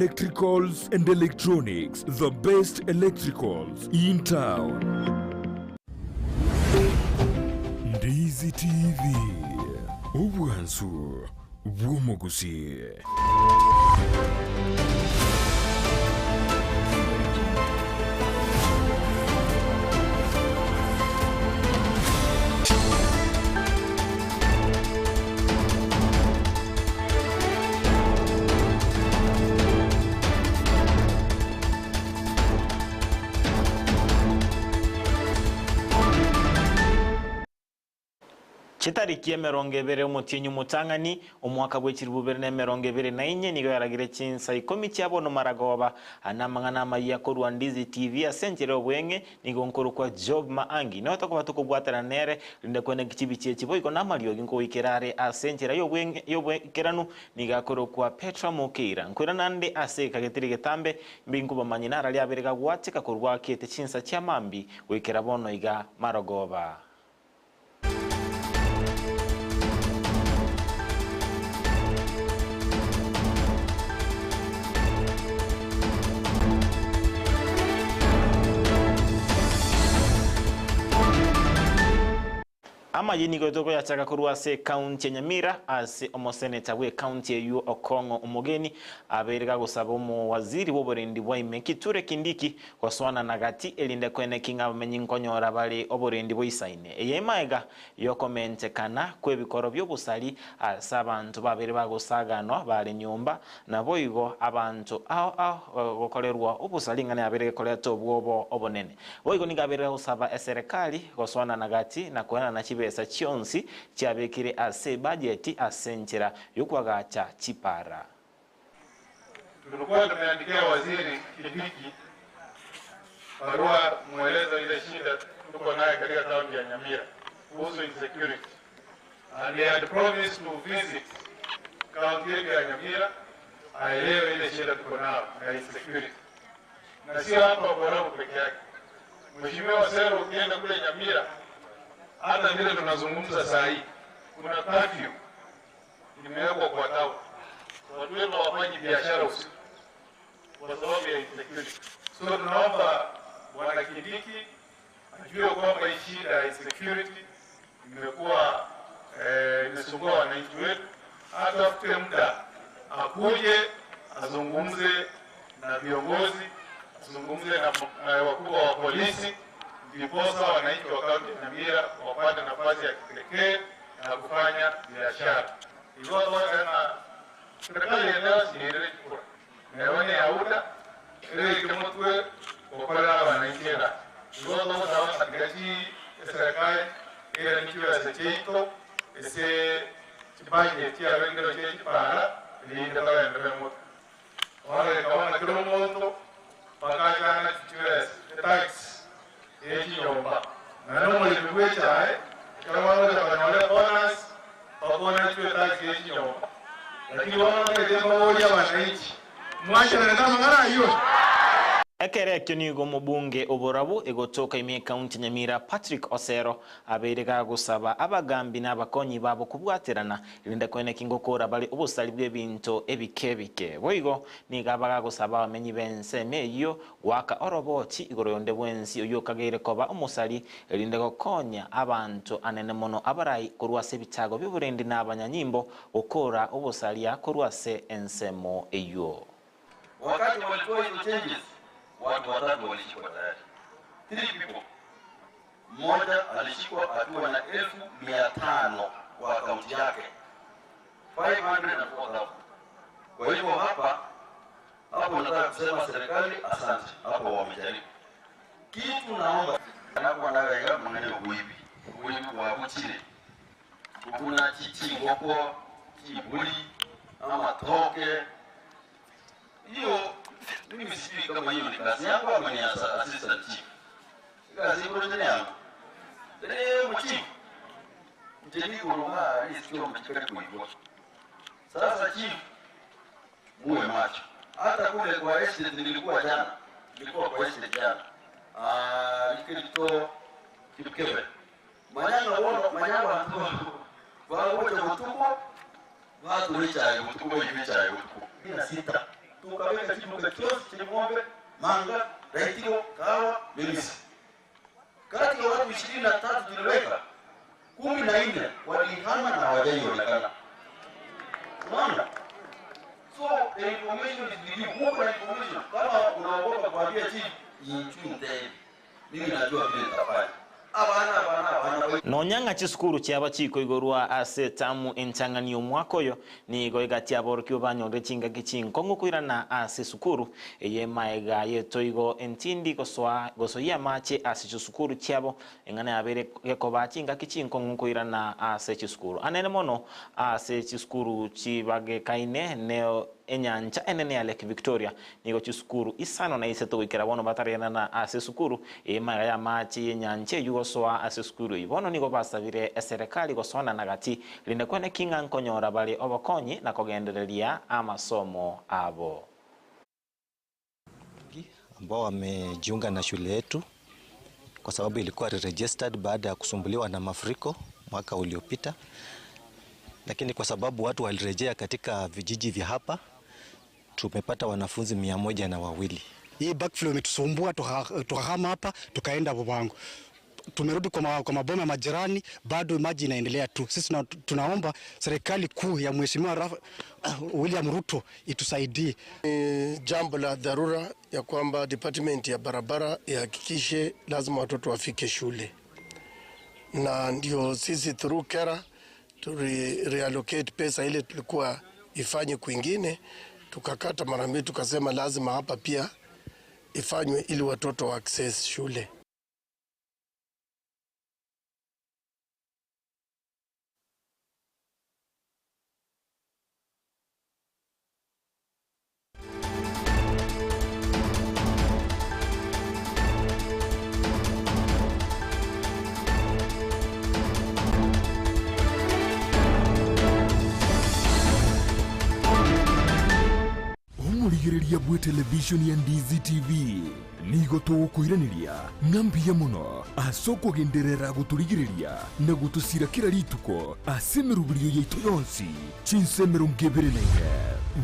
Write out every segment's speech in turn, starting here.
Electricals and Electronics, the best electricals in town. Ndizi TV, obwansu bw'omogusii. Chitariki 20 omotienyi omotang'ani, omwaka bwe chilifu bibere na 24 nigo yaragire chinsa ikomi chia bono maragoba, aya namang'ana amayia korwa Ndizi TV ase enchera y'obweng'e, Nigo nkorokwa Job Maangi, nao tokoba tokobwatana nere, rinde kwene chibichi echi boigo namariogi nkogoikera are ase enchera y'obweng'e y'obwaikeranu, nigo akorokwa Petra Mokeira. Nkoirana nde ase egeka getari getambe, mbe inkobamanyie nararia abere gagwateka korwa akete chinsa chia mambia goikera bono iga marogoba. Amayia nigo tokoyachaka korwa ase ekaunti ya Nyamira ase omoseneta bw'ekaunti eyio Okong'o Omogeni abeire gagosaba omowaziri bw'oborendi bwa ime Kithure Kindiki Gosoana na gati, erinde koeneki ng'a abamenyi nkonyora bare oborendi boisaine. Eye emaega y'okomentekana kw'ebikoro bi'obosari ase abanto babere bagosaganwa bare nyomba, naboigo abanto ao ao gokorerwa obosari ng'a nabere gekoreta obwobo obonene. Boigo nigo abeire gosaba eserekari gosoana na gati na koenana chibesa chionsi chiabekire ase ebajeti ase enchera y'okoagacha chipara. Tulikuwa tumeandikia Waziri Kindiki barua kumweleza ile shida tuko naye katika kaunti ya Nyamira kuhusu insecurity and he had promised to visit kaunti yetu ya Nyamira aelewe ile shida tuko nayo ya insecurity, na sio hapa Borabu peke yake. Mheshimiwa Sero, ukienda kule Nyamira, hata vile tunazungumza saa hii kuna curfew imewekwa kwa town. Watu wetu hawafanyi biashara usiku kwa sababu ya insecurity. So tunaomba Bwana Kindiki ajue kwamba hii shida ya insecurity imekuwa eh, imesumbua wananchi wetu, atafute muda akuje azungumze na viongozi, azungumze na, na wakubwa wa polisi, ndiposa wananchi wa kaunti ya Nyamira wapate nafasi ya kipekee na kufanya biashara. Igothondeka serikali yenyewe ciirĩrĩkũra nayo nĩ yauda ĩrĩke mũtwe gũkorera wananchi ega igothondeka katika serikali ĩrĩa nĩkĩo chiaito ese chibajeti yabengero chie chipara rinde bagendere mũtwe wagereka kila omonto bakachana chichwes etax yechinyomba na nomoremi bwechae ekero bagocha banyore bonus bakona chwe tax yechinyomba lakini bono baboria wananchi mwachanana mang'ana ayio. Ekero ekio nigo omobunge oborabu egotoka ime ekaunti ya Nyamira Patrick Osero abeire gagosaba abagambi na abakonyi babo kobwaterana erinde koeneki ngokora bare obosari bw'ebinto ebike ebike. Boigo nigo abagagosaba abamenyi b'ensemo eyio goaka oroboti igoro yonde bwensi oyio okageire koba omosari erinde gokonya abanto anene mono abarai korwa ase ebitago bi'oborendi na abanyanyimbo gokora obosaria korwa ase ensemo eyio. Wakati walitoa hizo changes, watu watatu walishikwa tayari, three people. Mmoja alishikwa akiwa na 500,000 kwa akaunti yake, 504,000. Kwa hivyo hapa hapo nataka kusema serikali asante, hapo wamejaribu kitu. Naomba anakuandagaiga mang'ane obuibi obuibi bwabuchire kuna chichingoko chibuli amatoke hiyo mimi sijui kama hiyo ni kazi yangu ama ni ya assistant chief. Kazi iko yangu. Leo chief. Mjeni kuruma isikiwa mchikari kuibwa. Sasa chief, muwe macho. Hata kule kwa estate nilikuwa jana. Nilikuwa kwa estate jana. Ah, likirito Kipkebe. Manyanga wono manyanga wantu bawote butuko batulichaye butuko ibichaye butuko. Ina sita. Tukabeka chiduka chionsi Chiribombe, Manga, Raitigo, Kahawa, Memisi. Kati ya watu 23 tuliweka, 14 walihama na hawajaionekana. Unaona? So the information is with you. Muko na information. Kama unaogopa kuambia chief, ichunte. Mimi najua vile nitafanya. Abana abana abana. Nonya ng'a chisukuru chiabo chikoigorwa ase etamu entang'ani y'omwaka oyo, nigo egati aborokigwa banyorire chingaki chinkong'u koirana ase esukuru eye magega y'etoigo entindi gosoa gosoyia amache ase chisukuru chiabo, eng'ana yabeire gekobaa chingaki chinkong'u koirana ase chisukuru. Anene mono ase chisukuru chibagekaine ne enyancha enene ya Lake Victoria, Nigo chisukuru isano na isato goikera bono batarienana ase esukuru eye magega y'amache y'enyancha eyio gosoa ase esukuru eyio. Bono nigo basabire eserekari gosoanana gati rinde kwene ki ng'a nkonyora bare obokonyi na kogendereria amasomo abo. Ambao wamejiunga na shule yetu kwa sababu ilikuwa re-registered baada ya kusumbuliwa na mafuriko mwaka uliopita, lakini kwa sababu watu walirejea katika vijiji vya hapa tumepata wanafunzi 102. Hii backflow imetusumbua, tukahama hapa tukaenda Bubango, tumerudi kwa maboma ya majirani, bado maji inaendelea tu. Sisi tunaomba serikali kuu ya Mheshimiwa William Ruto itusaidie. Ni jambo la dharura ya kwamba department ya barabara ihakikishe lazima watoto wafike shule, na ndio sisi through KeRRA tuli reallocate pesa ile tulikuwa ifanye kwingine, tukakata mara mbili, tukasema lazima hapa pia ifanywe ili watoto wa access shule. Omorigereria bw'etelevishoni ya Ndizi TV nigo togokoiraneria ng'a mbuya mono ase okogenderera gotorigereria na gotosira kera rituko ase emeroberio yaito yonsi chinsa 24.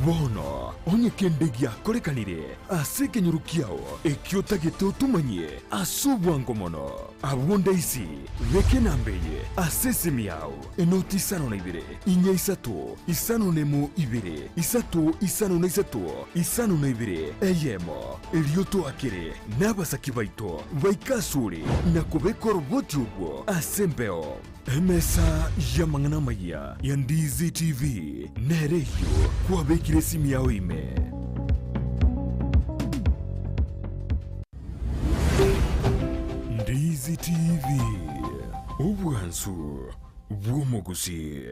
Bono onye kende giakorekanire ase ekenyoro kiao ekio otagete otomanyie ase obwango mono, abwo ndaisi beka enamba eye ase esimi yao, enoti isano na ibere, inya isato, isano nemo ibere, isato isano na isato, isano na ibere, eyemo, erio toakere nabasaki baito baike asore na kobeka oroboti orwo ase embeo. Emesa y'amang'ana amayia ya Ndizi TV nere eyio kwabekire esimi yao ime. Ndizi TV, obwansu bw'omogusii.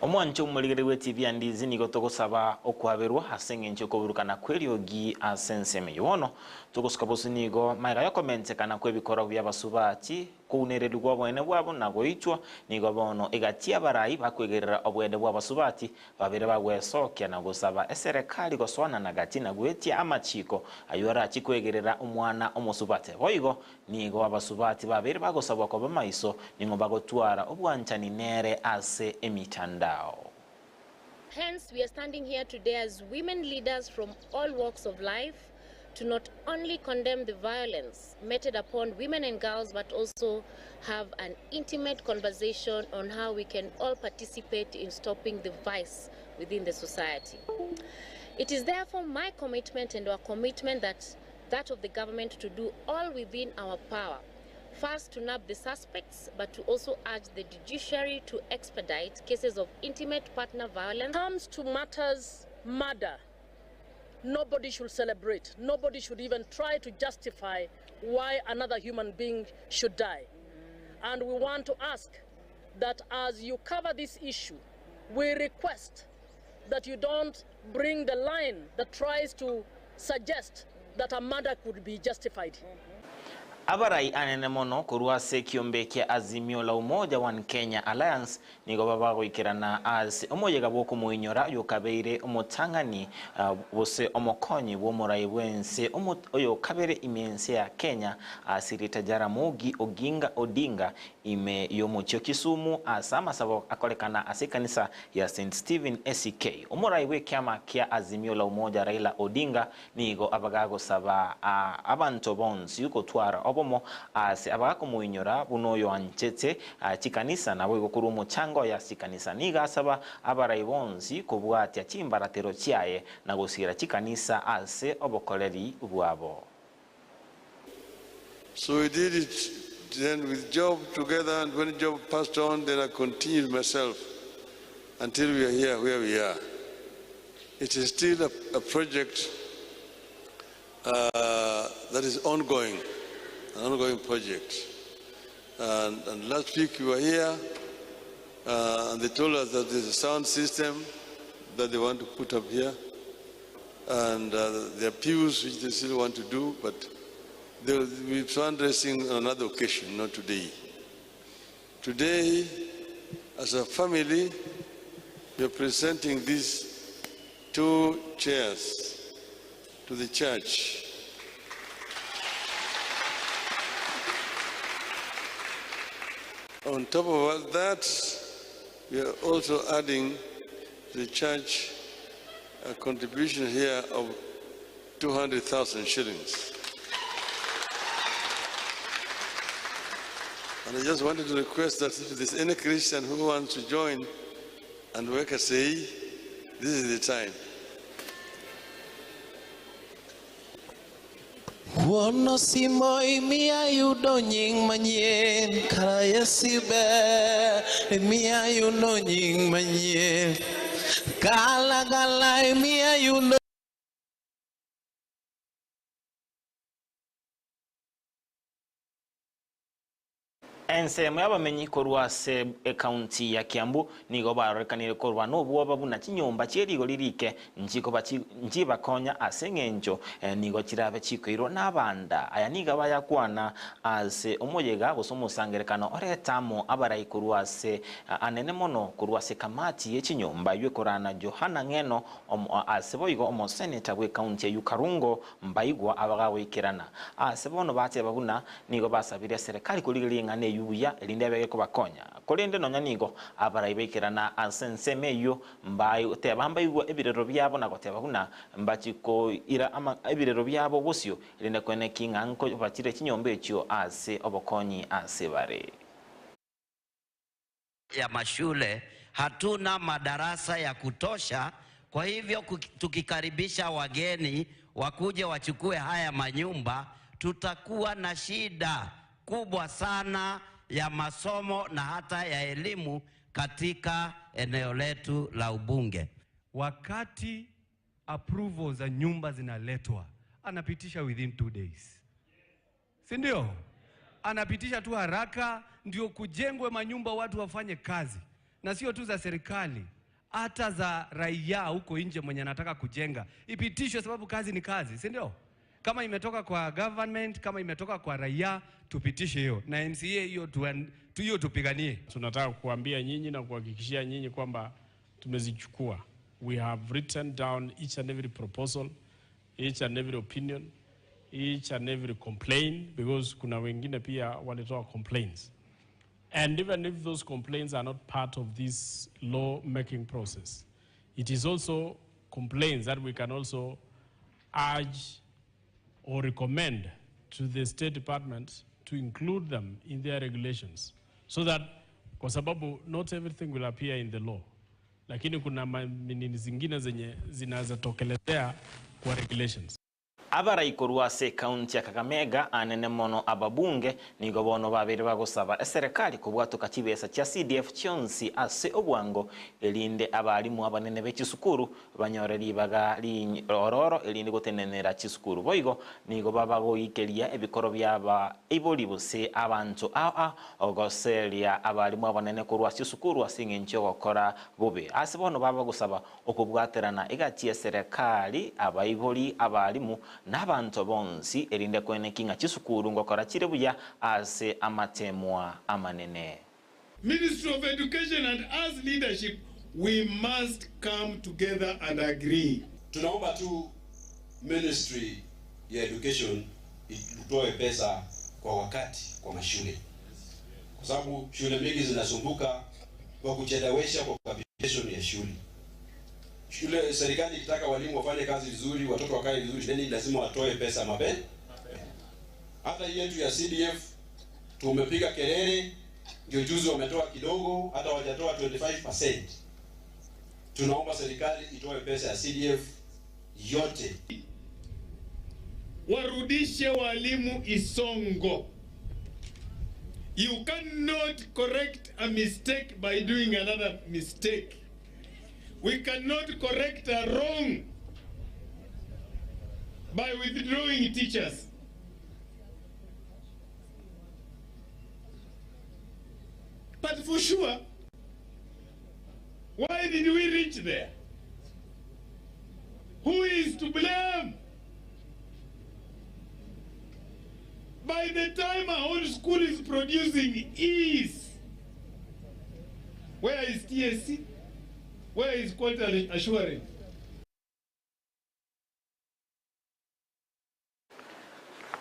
Omwanche omorigereria bwe TV ya Ndizi nigo togosaba okwaberwa ase engencho y'okoburukana kw'eriogi ase ensemo eyio. Bono togosuka bosio nigo magega y'okomentekana kw'ebikorwa bi'abasubati kounererigwa oboene bwabo na goitwa nigo bono egati y'abarai bakwegerera obwede bw'abasubati babere bagwesokia na gosaba eserekari gosoanana gati na goetia amachiko ayio arachie kwegerera omwana omosubate. Boigo nigo abasubati babere bagosabwa koba maiso ning'o bagotwara obwanchani nere ase emitandao. Hence, we are standing here today as women leaders from all walks of life to not only condemn the violence meted upon women and girls, but also have an intimate conversation on how we can all participate in stopping the vice within the society. It is therefore my commitment and our commitment that that of the government to do all within our power. First, to nab the suspects, but to also urge the judiciary to expedite cases of intimate partner violence. When it comes to matters murder, nobody should celebrate. Nobody should even try to justify why another human being should die. And we want to ask that as you cover this issue, we request that you don't bring the line that tries to suggest that a murder could be justified. Abarai anene mono korwa ase ekiombe kia Azimio la Umoja One Kenya Alliance nigo babagoikerana ase omoyega bw'okomoinyora oyokabeire omotang'ani gose omokonyi bw'omorai bw'ense oyokabere ime ense ya Kenya ase erieta Jaramogi Oginga Odinga ime y'omochie o Kisumu ase amasabo akorekana ase ekanisa ya St Stephen ACK. Omorai bw'ekiama kia Azimio la Umoja Raila Odinga Nigo abagagosaba abanto bonsi gotwara obomo ase abagakomoinyora buna oyoanchete chikanisa, naboigo korwa omochango oye ase chikanisa. Nigo asaba abarai bonsi kobwatia chimbaratero chiaye na gosiira chikanisa ase obokoreri bwabo. So we did it then with Job together, and when Job passed on, then I continued myself until we are here where we are. It is still a, a project uh, that is ongoing, an ongoing project. And, and last week we were here, uh, and they told us that there's a sound system that they want to put up here, and uh, there are pews which they still want to do, but they will be fundraising on another occasion, not today. Today, as a family, we are presenting these two chairs to the church. On top of all that, we are also adding to the church a contribution here of 200,000 shillings. And I just wanted to request that if there's any Christian who wants to join and work a say, this is the time. Wuon osimbo imiya yudo nying manyien kara Yesu ber imiya yudo nying manyien gala gala imiya yudo Ensemo y'abamenyi korwa ase ekaunti ya Kiambu nigo barorekanire korwa nobwoba buna chinyomba chi'erigori rike nchikoba nchibakonya ase eng'encho nigo chirabe chikoirwa nabanda. Aya nigo bayakwana ase omoyega gose omosangerekano oreta amo abarai korwa ase anene mono korwa ase ekamati ye chinyomba eywo ekorana Johana Ng'eno ase boigo omoseneta bw'ekaunti eywo Karungo Mbaigwa abagagoikerana. Aase bono bateba buna nigo basabire eserekari korigereria eng'ana eyio buya, erinde ebe gekobakonya. Korende nonya nigo abarai baikerana ase ensemo eyio, mbaeteba mbaigwe ebirero biabo na goteba buna mbachie koira ebirero biabo bosio, erinde koeneki ng'a nkobachire chinyomba echio ase obokonyi ase bare. ya mashule hatuna madarasa ya kutosha. Kwa hivyo tukikaribisha wageni wakuje wachukue haya manyumba, tutakuwa na shida kubwa sana ya masomo na hata ya elimu katika eneo letu la ubunge. Wakati approval za nyumba zinaletwa, anapitisha within 2 days, si ndio? Anapitisha tu haraka ndio kujengwe manyumba, watu wafanye kazi, na sio tu za serikali, hata za raia huko nje mwenye anataka kujenga ipitishwe, sababu kazi ni kazi, si ndio? Kama imetoka kwa government, kama imetoka kwa raia, tupitishe hiyo na MCA hiyo hiyo tupiganie. Tunataka kuambia nyinyi na kuhakikishia nyinyi kwamba tumezichukua. We have written down each and every proposal, each and every opinion, each and every complaint, because kuna wengine pia walitoa complaints. And even if those complaints are not part of this law-making process, it is also complaints that we can also urge or recommend to the State Department to include them in their regulations. So that, kwa sababu not everything will appear in the law, lakini kuna manini zingine zenye zinaweza tokelezea kwa regulations. Abarai korwa ase ekaunti ya Kakamega anene mono ababunge nigo bono babeire bagosaba eserekari kobwatoka chibesa chia CDF chionsi ase obwango erinde abarimu abanene be chisukuru banyore ribaga riororo erinde gotenenera chisukuru. Boigo nigo babagoikeria ebikoro biaba ibori gose abanto aa ogoseria abarimu abanene korwa ase chisukuru ase eng'encho yogokora bobe. Ase bono babagosaba okobwaterana egati y'eserekari abaibori abarimu nabanto bonsi erinde koeneki ng'a chisukuru ngokora chire buya ase amatemwa amanene. Ministry of Education and us leadership we must come together and agree. Tunaomba tu Ministry ya Education itoe pesa kwa wakati kwa mashule, kwa sababu shule mingi zinasumbuka kwa kuchelewesha kwa capitation ya shule. Shule serikali ikitaka walimu wafanye kazi vizuri, watoto wakae vizuri shuleni, lazima watoe pesa mapema. Hata hii yetu ya CDF tumepiga kelele, ndio juzi wametoa kidogo, hata wajatoa 25%. Tunaomba serikali itoe pesa ya CDF yote. Warudishe walimu Isongo. You cannot correct a mistake by doing another mistake. We cannot correct a wrong by withdrawing teachers. But for sure, why did we reach there? Who is to blame? By the time our own school is producing E's, where is TSC? Where is quality assurance?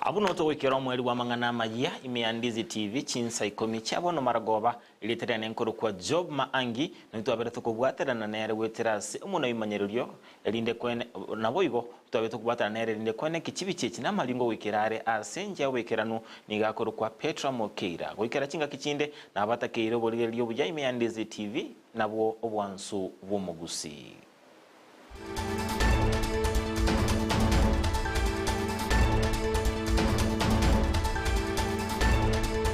Abwo notogoikera omweri bw'amang'ana amayia ime ya Ndizi TV chinsa ikomi chia bono maragoba, erieta riane nkorokwa Job Maangi, naki twabere tokobwaterana nere goetera ase omonoimanyererio erinde kwene naboigo twabe tokobwaterana nere erinde kwene ki chibichi echi namaringo goikera are ase enchera y'oboikeranu nigo akorokwa Petra Mokeira. Goikera chingaki chinde nabatakeire oborigereria obuya ime ya Ndizi TV nabwo obwansu bw'omogusii.